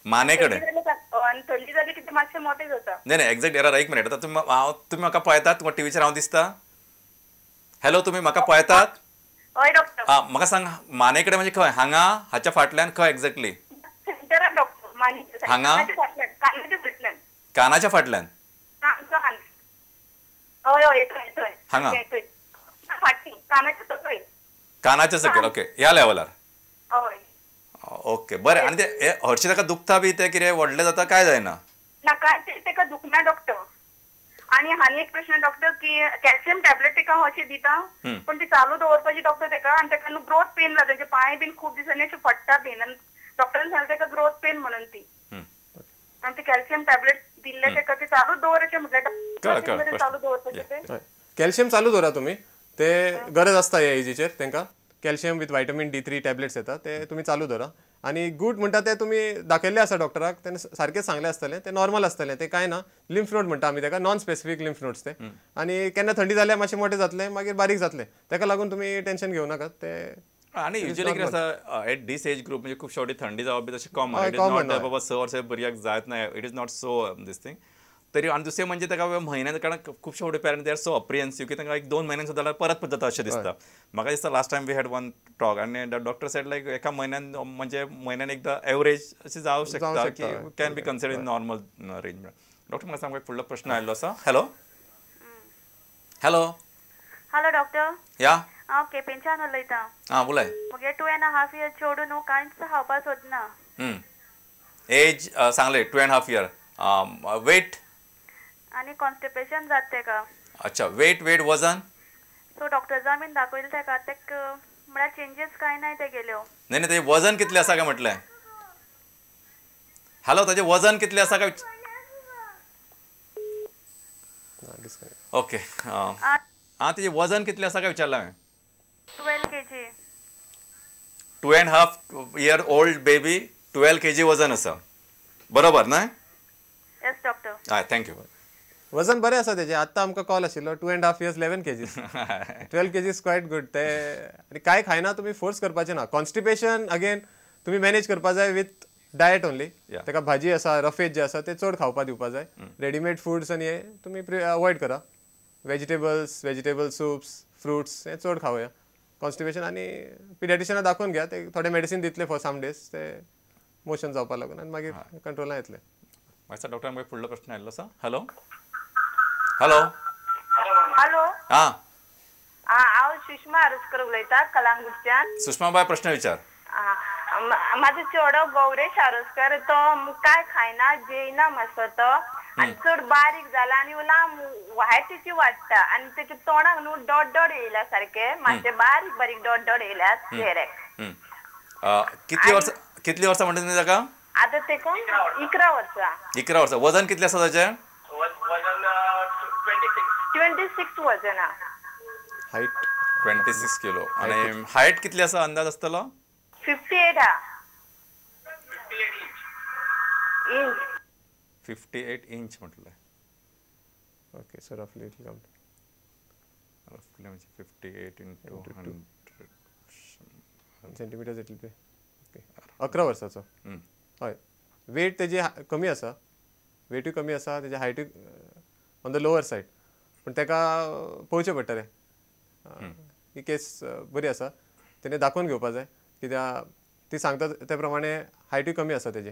माने कडेन आनी थंडी जाली की ते मातशें मोटें जाता. नाही नाही एक्झॅक्ट एरर. एक मिनिट, आतां तुमी हांव तुमी म्हाका पळयतात, तुमकां टिवीचेर हांव दिसता? हॅलो, तुमी म्हाका पळयतात? हय डॉक्टर. आं, म्हाका सांग माने कडेन म्हणजे खंय? हांगा हाच्या फाटल्यान खंय एक्झॅक्टली? सेंटरान डॉक्टर, माने हांगा कानाच्या फाटल्यान. कानाच्या फाटल्यान? हय हय थंय थंय हांगा कानाच्या सकयल. कानाच्या सकयल, ओके, ह्या लेवलार. हय ओके बरें. आनी ते हरशीं ताका दुखता बी ते कितें व्हडलें जाता काय जायना? ना काय तेका दुखना डॉक्टर. आनी आनी एक प्रश्न डॉक्टर की कॅल्शियम टॅबलेट तेका अशें दिता पण ती चालू दवरपाची डॉक्टर तेका, आनी तेका न्हू ग्रोथ पेन जाता, तेजे पांय बीन खूब दिसांनी अशें फडटा बीन, आनी डॉक्टरान सांगलें तेका ग्रोथ पेन म्हणून ती, आनी ते कॅल्शियम टॅबलेट दिल्ले तेका ते चालू दवरचें म्हटल्यार चालू दवरपाचें ते? कॅल्शियम चालू दवरा तुमी, ते गरज आसता ह्या एजीचेर तेंकां. Calcium with vitamin D 3 tablets येता, ते तुमी चालू दवरा. आनी गूट म्हणटा ते तुमी दाखयल्ले आसा डॉक्टराक, तेणें सारकें सांगलें आसतलें, ते नॉर्मल आसतलें, ते कांय ना. लिम्फ नोड म्हणटा आमी तेका, नॉन स्पेसिफीक लिम्फ नोड्स ते. आनी केन्ना थंडी जाल्यार मातशें मोटें जातलें, मागीर बारीक जातलें, तेका लागून तुमी टेंशन घेवं नाकात ते. आनी युजली कितें आसता एट दीस एज ग्रूप म्हणजे खूब फावटी थंडी जावप बी तशें कॉमन, it is not बाबा 6 वर्सां भुरग्याक जायत ना, it is not so this thing. तरी आनी दुसरें म्हणजे ताका म्हयन्यान, कारण खुबशे फावटी parents they are so apprehensive की तांकां 1-2 म्हयन्यान सुद्दां जाल्यार परत परत जाता अशें दिसता. म्हाका दिसता last time we had one talk आनी डॉक्टर सेड लायक एका म्हयन्यान म्हणजे म्हयन्यान एकदां एवरेज अशें जावं शकता की can be consider in normal range. Doctor म्हाका सांग, फुडलो प्रश्न आयिल्लो आसा. Hello hello hello doctor. या, हांव केपेंच्यान उलयतां. आं उलय. मुगे 2.5 इयर्स चेडूं न्हू कांयच खावपाक सोदना. एज सांगले 2.5 इयर, वेट आनी कॉन्स्टिपेशन जाता तेका. अच्छा, वेट वेट वजन? सो डॉक्टर्सान बीन दाखयलें तेका, तेक म्हळ्यार चेंजीस कांय ना तेगेल्यो. नाही नाही, तेजें वजन कितलें आसा काय म्हटलें? हॅलो, ताजें वजन कितलें आसा काय? ओके, आं तेजें वजन कितलें आसा काय विचारलां हांवें? 12 kg. 2.5 year old baby 12 kg वजन आसा, बरोबर न्हय? Yes doctor. हय, thank you. वजन बरें आसा तेजें. आत्तां आमकां कॉल आशिल्लो 2.5 years 11 kgs, 12 kgs quite good. ते आनी कांय खायना, तुमी फोर्स करपाचें ना. कॉन्स्टिपेशन अगेन तुमी मॅनेज करपा जाय विथ डायट ओनली. तेका भाजी आसा, रफेज जे आसा ते चड खावपा दिवपा जाय. रेडीमेड फुड्स आनी हे तुमी अवॉयड करा. वेजिटेबल्स, वेजिटेबल सुप्स, फ्रुट्स हे चड खावया. कॉन्स्टिपेशन आनी पिडियाट्रिशनाक दाखोवन घ्या, ते थोडे मेडिसीन दितले फॉर सम डेज, ते मोशन जावपा लागून आनी मागीर कंट्रोलान येतले. म्हाका डॉक्टर मागीर फुडलो प्रश्न आयिल्लो आसा. Hello hello hello. हां, हांव सुषमा आरोसकर उलयतां कलांगूटच्यान. सुषमा बाय, प्रश्न विचार. म्हाजो चेडो गौरेश आरोसकर, तो काय खायना जेयना मातसो तो, आनी चड बारीक जाला आनी लांब हायटीची वाडटा, आनी तेच्या तोंडाक न्हू डॉट डॉट येयल्या सारके, मातशे बारीक बारीक डॉट डॉट येयल्यात चेहऱ्याक. कितली वर्सां, कितली वर्सां म्हणटा तुमी ताका? आतां तेका 11 वर्सां. 11 वर्सां. वजन कितलें आसा ताचें? वजन 26 वजन आहा. Height 26 kilo. आनी हायट कितली आसा अंदाज आसतलो? 58 आहा. इंच. 58 इंच म्हटलें. Okay, so roughly it will come roughly म्हणजे 58 into 100 centimetres it will be. Okay, 11 वर्साचो. हय, वेट तेजी कमी आसा, वेटूय कमी आसा, तेजी हायटूय ऑन the lower side, पूण तेका पळोवचें पडटलें. ही केस बरी आसा, तेणें दाखोवन घेवपा जाय, कित्याक ती सांगता ते प्रमाणे हायटूय कमी आसा तेजी.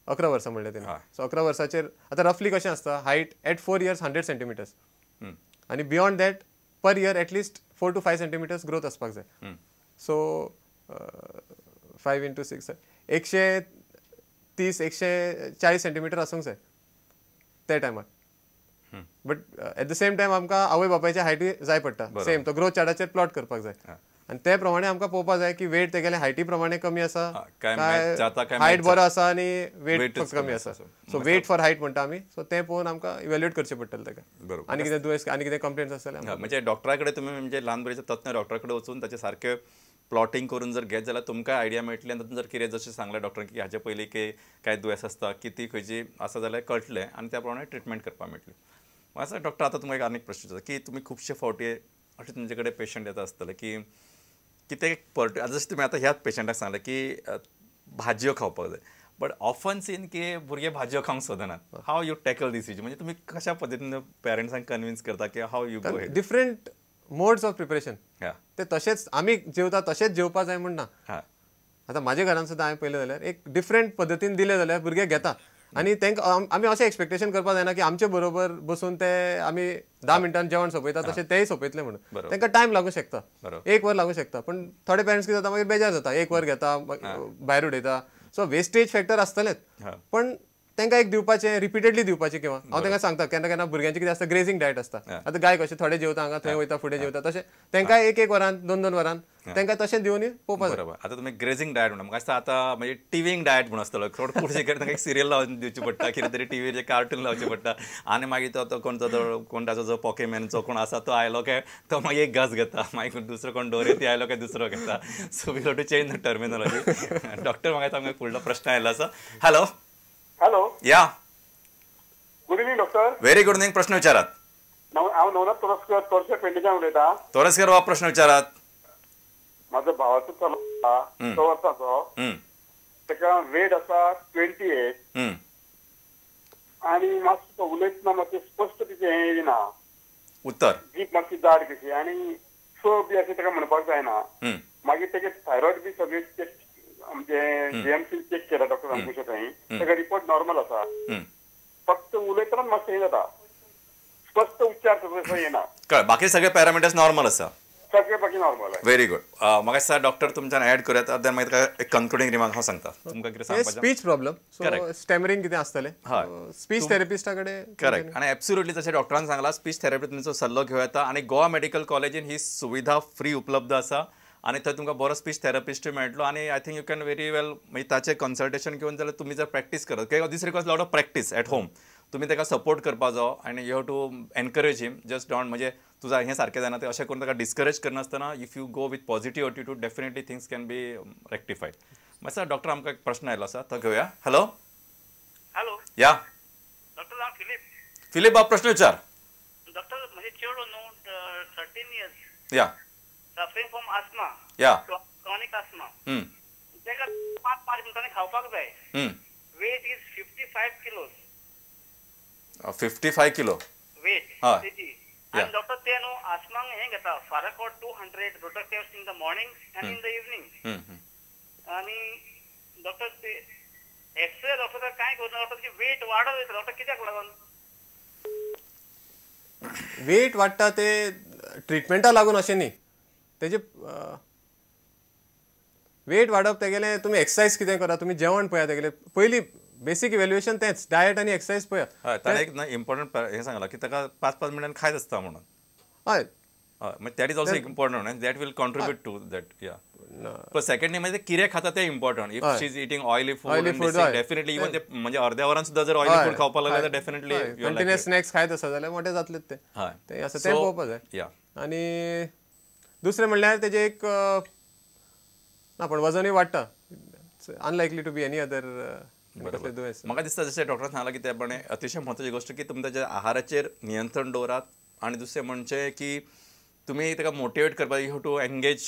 11 वर्सां म्हणलें तेणें. सो 11 वर्साचेर आतां रफली कशें आसता, हायट एट 4 इयर्स 100 सेंटीमिटर्स आनी beyond that per year at least 4 to 5 centimetres growth आसपाक जाय. सो 5 into 6 130 140 centimetre आसूंक जाय त्या टायमार. But at the same time आमकां आवय बापायच्या हायटी जाय पडटा, सेम तो ग्रोथ चार्टाचेर प्लॉट करपाक जाय, आनी ते प्रमाणे आमकां पळोवपाक जाय की वेट तेगेले हायटी प्रमाणे कमी आसा काय हायट बरो आसा आनी वेट कमी आसा. सो वेट फॉर हायट म्हणटा आमी, सो तें पळोवन आमकां इवेल्युएट करचें पडटलें ताका. आनी कितें दुयेंस आनी कितें कंप्लेंट्स आसतले म्हणजे डॉक्टरा कडेन तुमी म्हणजे ल्हान भुरग्याच्या तज्ञ डॉक्टरा कडेन वचून ताचे सारके प्लॉटिंग करून जर घेत जाल्यार तुमकां आयडिया मेळटली. आनी तातूंत जर कितें जशें सांगलें डॉक्टरान की हाचे पयलीं की कांय दुयेंस आसता कितें खंयची आसा जाल्यार कळटलें आनी त्या प्रमाणे ट्रिटमेंट करपाक मेळटली. म्हाका डॉक्टर आतां तुमकां एक आनीक प्रश्न विचारता की तुमी खुबशे फावटी अशें तुमचे कडेन पेशंट येता आसतले की कितें पर्ट जशें तुमी आतां ह्याच पेशंटाक सांगलें की भाजयो खावपाक जाय, बट ऑफन सीन की भुरगे भाजयो खावंक सोदनात. How you tackle this issue? म्हणजे तुमी कशा पद्दतीन पेरंट्सांक कन्विन्स करता की how you go? Different modes of preparation. ते तशेंच आमी जेवता तशेंच जेवपा जाय म्हण ना. आतां म्हाज्या घरान सुद्दां हांवें पळयलें जाल्यार एक डिफरंट पद्दतीन दिलें जाल्यार भुरगे घेता आनी तांकां आमी अशें एक्सपेक्टेशन करपाक जायना की आमचे बरोबर बसून ते आमी 10 मिनटान जेवण सोंपयता तशें तेय सोंपयतले म्हणून. तांकां टायम लागूं शकता, 1 वर लागूं शकता, पण थोडे पेरंट्स कितें जाता मागीर बेजार जाता, 1 वर घेता भायर उडयता. सो वेस्टेज फॅक्टर आसतलेच, पण तांकां एक दिवपाचें रिपीटेडली दिवपाचें. किंवा हांव तांकां सांगता केन्ना केन्ना भुरग्यांचें कितें आसता ग्रेजींग डायट आसता. आतां गाय कशें थोडे जेवता हांगा थंय वयता फुडें जेवता, तशें तांकां 1-1 वरान 2-2 वरान तांकां तशें दिवन पळोवपाक जाय. बरोबर. आतां तुमी ग्रेजींग डायट म्हणटा, म्हाका दिसता आतां म्हणजे टिवींग डायट म्हणून आसतलो, थोडो खुबशे कडेन तांकां एक सिरियल लावन दिवची पडटा, कितें तरी टिवीर कार्टून लावचें पडटा आनी मागीर तो कोण कोण ताचो जो पॉकेमॅनचो कोण आसा तो आयलो काय तो मागीर एक घास घेता, मागीर दुसरो कोण डोरेती आयलो काय दुसरो घेता. So we have to change the terminology. Doctor, म्हाका आमकां फुडलो प्रश्न आयलो आसा. हॅलो. हॅलो. या, good evening doctor. Very good evening. प्रश्न विचारात. हांव नवनाथ तोरस्कर, तोरशे पेंडीच्यान उलयतां. तोरस्कर बाब, प्रश्न विचारात. म्हाजो भावाचो चलो आसा 6 वर्सांचो, ताका वेट आसा 28 आनी मातसो तो उलयतना मातशें स्पश्ट तिचें हें येना, उत्तर जीप मातशी जाड कशी आनी स बी अशें ताका म्हणपाक जायना. मागीर तेगे थायरॉयड बी सगळें आमचे जीएमसी चेक केला डॉक्टर अंकुश थंय, ताका रिपोर्ट नॉर्मल आसा, फक्त उलयतना मातशें हें जाता, स्पश्ट उच्चार तसो येना. बाकी सगळे पॅरामिटर्स नॉर्मल आसा, सगळे बाकी नॉर्मल. Very good. म्हाका दिसता डॉक्टर तुमच्यान ऍड करूया, then मागीर एक कन्क्लुडींग रिमार्क हांव सांगता तुमकां कितें सांगपाचें. स्पीच प्रॉब्लम, सो स्टॅमरिंग कितें आसतलें, स्पीच थेरपिस्टा कडेन. करेक्ट. आनी एब्सोल्युटली जशें डॉक्टरान सांगलां, स्पीच थेरपी तुमचो सल्लो घेवं येता आनी गोवा मेडिकल कॉलेजीन ही सुविधा फ्री उपलब्ध आसा आनी थंय तुमकां बरो स्पीच थेरपिस्टूय मेळटलो आनी I think you can very well मागीर ताचें कन्सल्टेशन घेवन जाल्यार तुमी जर प्रॅक्टीस करत, कित्याक this requires lot of practice at home, तुमी ताका सपोर्ट करपा जायो आनी you have to encourage him. Just don't म्हणजे तुझा हें सारकें जायना तें अशें करून ताका discourage करनासतना if you go with positive attitude definitely things can be rectified. मातसो डॉक्टर आमकां एक प्रश्न आयलो आसा तो घेवया. हॅलो. हॅलो. या डॉक्टर, हांव फिलीप. फिलीप बाब, प्रश्न विचार. डॉक्टर, म्हजें चेडो न्हू 13 इयर्स, या suffering from asthma. Yeah. Chronic asthma. ताका 5-5 मिनटांनी खावपाक जाय. Weight is 55 kilos. 55 kilo weight तेजी. आनी डॉक्टर ते न्हू आस्माक हें घेता Foracort 200 Rotacaps in the morning and in the evening. आनी डॉक्टर ते एक्सरे डॉक्टर कांय करूं डॉक्टर, ती वेट वाडत वयता डॉक्टर, कित्याक लागून वेट वाडटा? ते ट्रिटमेंटा लागून अशें न्ही, तेजे वेट वाडप तेगेलें तुमी एक्सरसाइज कितें करा, तुमी जेवण पळया तेगेलें, पयलीं बेसीक इव्हॅल्युएशन तेंच डायट आनी एक्सरसाइज पळया. हय, ताणें एक इम्पॉर्टंट हें सांगलां की ताका 5-5 मिनटां खायत आसता म्हणून. हय, हय, that is also important, that will contribute to that. Yeah. Plus secondly म्हणजे कितें खाता तें important. If she is eating oily food definitely, even ते म्हणजे अर्ध्या वरान सुद्दां जर ऑयली फूड खावपाक लागले जाल्यार डेफिनेटली कंटिन्युअस स्नॅक्स खायत आसा जाल्यार मोटे जातलेच ते. हय, तें आसा तें पळोवपाक जाय. या. आनी दुसरें म्हणल्यार तेजें एक ना, पण वजनूय वाडटा, unlikely to be any other. म्हाका दिसता जशें डॉक्टरान सांगलां की ते प्रमाणे अतिशय म्हत्वाची गोश्ट की तुमी ताच्या आहाराचेर नियंत्रण दवरात आनी दुसरें म्हणजे की तुमी ताका मोटिवेट करपाक, you have to engage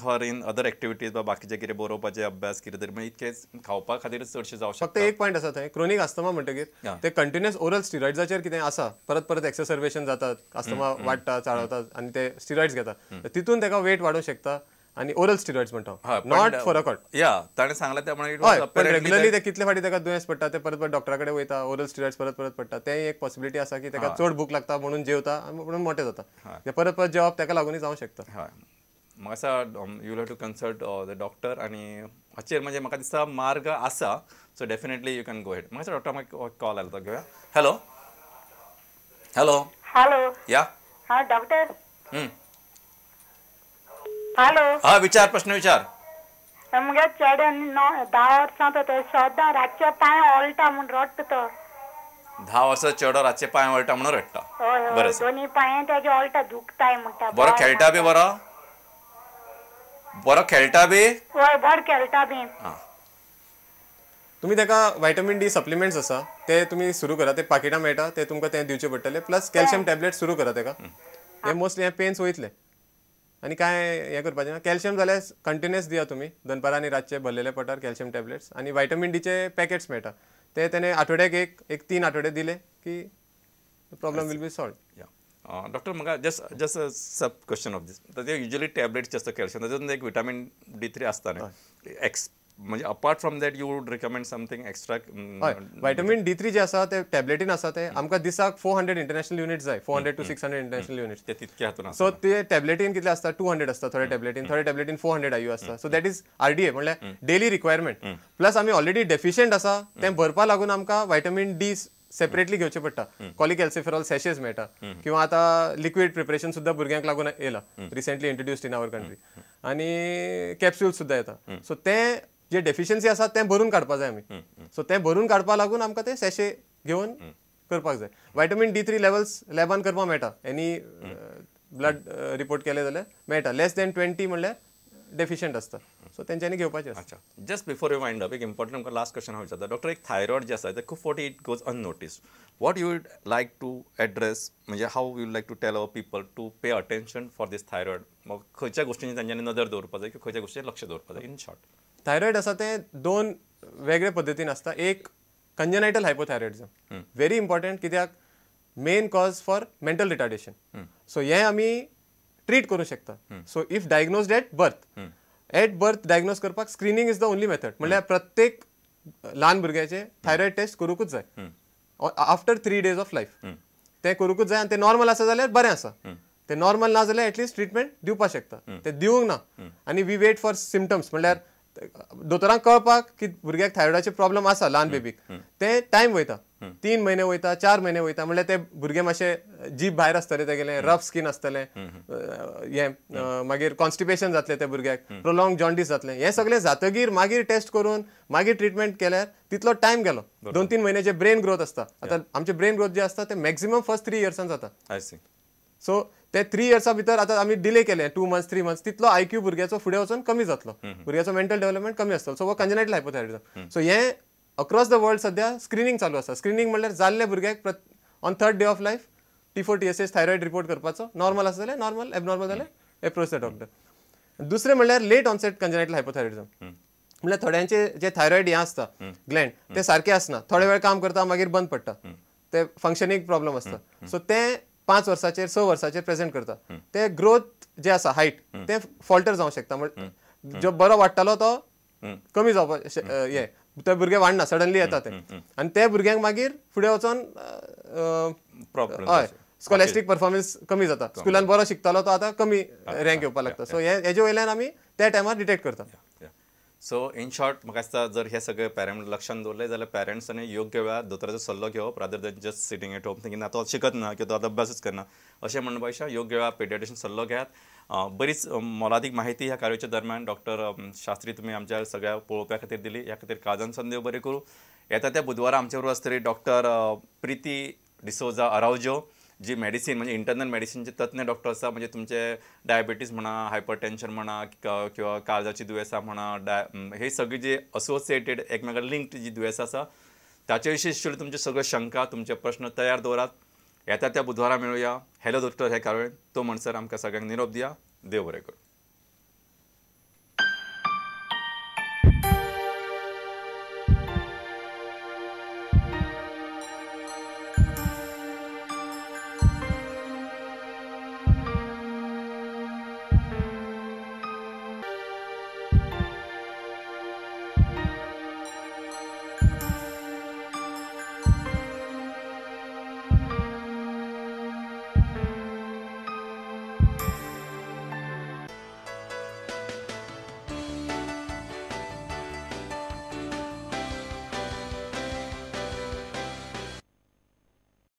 her in other activities, बा बाकीचें कितें बरोवपाचें अभ्यास कितें तरी, म्हणजे इतकें खावपा खातीर चडशें जावं शकता. फक्त एक पॉयंट आसा थंय, क्रोनीक आस्थमा म्हणटकीर ते कंटिन्युअस ओरल स्टिरॉयड्साचेर कितें आसा, परत परत एक्ससर्वेशन जातात, आस्थमा वाडटा चाळवता आनी ते स्टिरॉयड्स घेता, तितून ताका वेट वाडूंक शकता. आनी ओरल स्टिरॉयड्स म्हणटा, not फोराकॉट. या, ताणें सांगलां त्या प्रमाणे. हय, पण रेगुलरली ते कितले फावटी ताका दुयेंस पडटा, ते परत परत डॉक्टरा कडेन वयता, ओरल स्टिरॉयड्स परत परत पडटा, तें एक पॉसिबिलिटी आसा की ताका चड भूक लागता म्हणून जेवता म्हणून मोठे जाता, ते परत परत जेवप ताका लागूनय जावंक शकता. हय, म्हाका दिसता you have to consult the doctor आनी हाचेर म्हणजे म्हाका दिसता मार्ग आसा, so definitely you can go ahead. म्हाका दिसता डॉक्टर म्हाका कॉल आयलो तो घेवया. हॅलो. हॅलो. हॅलो. या. हां डॉक्टर. हॅलो. हा, विचार, प्रश्न विचार. मुगे चेडे 10 वर्सां तो सदां रातचे पांय ओळटा म्हूण रडटा तो. 10 वर्सां चेडो रातचे पांय ओळटा म्हणून रडटा. हय हय, दोनी पांय तेजे ओळटा, दुखताय म्हणटा. बरो खेळटा बी? बरो बरो खेळटा बी? हय, बरो खेळटा बी. तुमी ताका व्हायटमीन डी सप्लिमेंट्स आसा ते तुमी सुरू करा, ते पाकिटां मेळटा, ते तुमकां ते दिवचे पडटले. प्लस कॅल्शियम टॅबलेट सुरू करा ताका, हे मोस्टली हे पेन्स वयतले. आनी कांय हें करपाचें ना. कॅल्शियम जाल्यार कंटिन्युअस दिया तुमी दनपारां आनी रातचे भरलेले पोटार कॅल्शियम टॅबलेट्स आनी व्हायटमीन डीचे पॅकेट्स मेळटा ते तेणे आठवड्याक एक एक 3 आठवडे दिले की problem will be solve. Doctor म्हाका just a sub question of this. ते युजली टॅबलेट्स जे आसता कॅल्शियम तातूंत एक विटामीन D3 आसता न्ही, एक्स म्हणजे apart from that you would recommend something extra? हय, व्हायटमीन D3 जे आसा ते टॅबलेटीन आसा ते आमकां दिसाक 400 इंटरनॅशनल युनिट जाय, 400 to 600 international units ते तितके हातून. सो ते टॅबलेटीन कितले आसता 200 आसता थोडे टॅबलेटीन, थोडे टॅबलेटीन 400 IU आसता. सो that is RDA म्हणल्यार डेली रिक्वायरमेंट. प्लस आमी ऑलरेडी डेफिशियंट आसा तें भरपा लागून आमकां व्हायटमीन डी सेपरेटली घेवचें पडटा. कॉलिकॅल्सिफेरॉल सॅशेज मेळटा किंवा आतां लिक्वीड प्रिपरेशन सुद्दां भुरग्यांक लागून येयला recently introduced in our country, आनी कॅप्स्यूल सुद्दां येता. सो तें जे डेफिशियन्सी आसा तें भरून काडपा जाय आमी. सो तें भरून काडपा लागून आमकां ते सॅशे घेवन करपाक जाय. व्हायटमीन D3 levels लॅबान करपाक मेळटा, एनी ब्लड रिपोर्ट केले जाल्यार मेळटा. लेस दॅन 20 म्हणल्यार डेफिशियंट आसता. सो तेंच्यांनी घेवपाचें आसा. अच्छा, just before you wind up एक इम्पॉर्टंट आमकां लास्ट क्वेश्चन हांव विचारता डॉक्टर. एक थायरॉयड जे आसा ते खूब फावटी it goes unnoticed. What you would like to address, म्हणजे how you like to tell our people to pay attention for this thyroid? मग खंयच्या गोश्टींनी तांच्यांनी नदर दवरपाक जाय किंवा खंयच्या गोश्टीचेर लक्ष दवरपाक जाय इन शॉर्ट? थायरॉयड आसा तें 2 वेगळे पद्दतीन आसता. एक कंजनायटल हायपोथायरॉयडिझम व्हेरी इम्पॉर्टंट, कित्याक main cause for mental retardation. So हें आमी ट्रीट करूं शकता. So if diagnosed at birth, at birth diagnose करपाक screening is the only method. म्हणल्यार प्रत्येक ल्हान भुरग्याचे थायरॉयड टेस्ट करूंकूच जाय आफ्टर 3 डेज ऑफ लायफ. तें करूंकूच जाय आनी तें नॉर्मल आसा जाल्यार बरें आसा, तें नॉर्मल ना जाल्यार एटलिस्ट ट्रिटमेंट दिवपाक शकता. तें दिवंक ना आनी we wait for symptoms, म्हणल्यार दोतोरांक कळपाक की भुरग्याक थायरॉयडाचे प्रॉब्लम आसा ल्हान बेबीक, ते टायम वयता, 3 म्हयने वयता, 4 म्हयने वयता. म्हणल्यार ते भुरगे मातशे जीभ भायर आसतले, तेगेले रफ स्कीन आसतलें, हें मागीर कॉन्स्टिपेशन जातलें त्या भुरग्याक, प्रोलॉंग जॉन्डीस जातलें. हें सगळें जातगीर मागीर टेस्ट करून मागीर ट्रिटमेंट केल्यार तितलो टायम गेलो. 2-3 म्हयने जे ब्रेन ग्रोथ आसता, आतां आमचे ब्रेन ग्रोथ जे आसता ते मॅक्झिमम फर्स्ट 3 इयर्सान जाता. सो ते 3 इयर्सा भितर आतां आमी डिले केले 2 मंथ्स 3 मंथ्स, तितलो IQ भुरग्याचो फुडें वचून कमी जातलो, भुरग्याचो मेंटल डेव्हलपमेंट कमी आसतलो. सो हो कंजनायटल हायपोथायरॉयडिझम. सो हें अक्रॉस the world सद्या स्क्रिनींग चालू आसा. स्क्रिनींग म्हणल्यार जाल्ले भुरग्याक on 3rd day of life T4 TSH thyroid report करपाचो, नॉर्मल आसा जाल्यार नॉर्मल, एबनॉर्मल जाल्यार एप्रोच the doctor. दुसरें म्हणल्यार लेट ऑनसेट कंजनायटल हायपोथायरॉयडिझम, म्हणल्यार थोड्यांचे जे थायरॉयड हें आसता ग्लँड ते सारकें आसना, थोडे वेळ काम करता मागीर बंद पडटा, ते फंक्शनींग प्रॉब्लम आसता. सो ते 5 वर्साचेर 6 वर्साचेर प्रेजेंट करता. ते ग्रोथ जे आसा हायट ते फॉल्टर जावंक शकता, म्हणजे जो बरो वाडटालो तो कमी जावपा हे ते भुरगे वाडना, सडनली येता ते, आनी ते भुरग्यांक मागीर फुडें वचोन हय स्कॉलेस्टीक परफॉर्मन्स कमी जाता. स्कुलान बरो शिकतालो तो आतां कमी रँक येवपाक लागता. सो हेजे वयल्यान आमी त्या टायमार डिटेक्ट करता. सो इन शॉर्ट म्हाका दिसता जर हे सगळे पेरंट लक्षांत दवरले जाल्यार पेरंट्सांनी योग्य वेळार दोतोराचो सल्लो घेवप rather than just sitting at home thinking आतां शिकत ना किंवा तो आतां अभ्यासूच करना अशें म्हणपा पेक्षा योग्य वेळार पेडियाट्रिशियन सल्लो घेयात. बरीच मोलादीक माहिती ह्या कार्याच्या दरम्यान डॉक्टर शास्त्री तुमी आमच्या सगळ्या पळोवप्या खातीर दिली, ह्या खातीर काळजान संदेव बरें करूं. येता त्या बुधवारा आमचे बरोबर आसतली डॉक्टर प्रिती डिसोजा अरावजो, जी मेडिसीन म्हणजे इंटरनल मेडिसिनचे तज्ञ डॉक्टर आसा. म्हणजे तुमचे डायबिटीज म्हणा, हायपरटेन्शन म्हणा किंवा काळजाची दुयेंसां म्हणा, हे सगळी जे असोसिएटेड एकमेकां लिंक्ड जी दुयेंसां आसा ताचे विशीं तुमचे सगळे शंका, तुमचे प्रश्न तयार दवरात. येता त्या बुधवारा मेळुया. हॅलो डॉक्टर हे कार्यावळीन तो म्हणसर आमकां सगळ्यांक निरोप दिया. देव बरें करूं.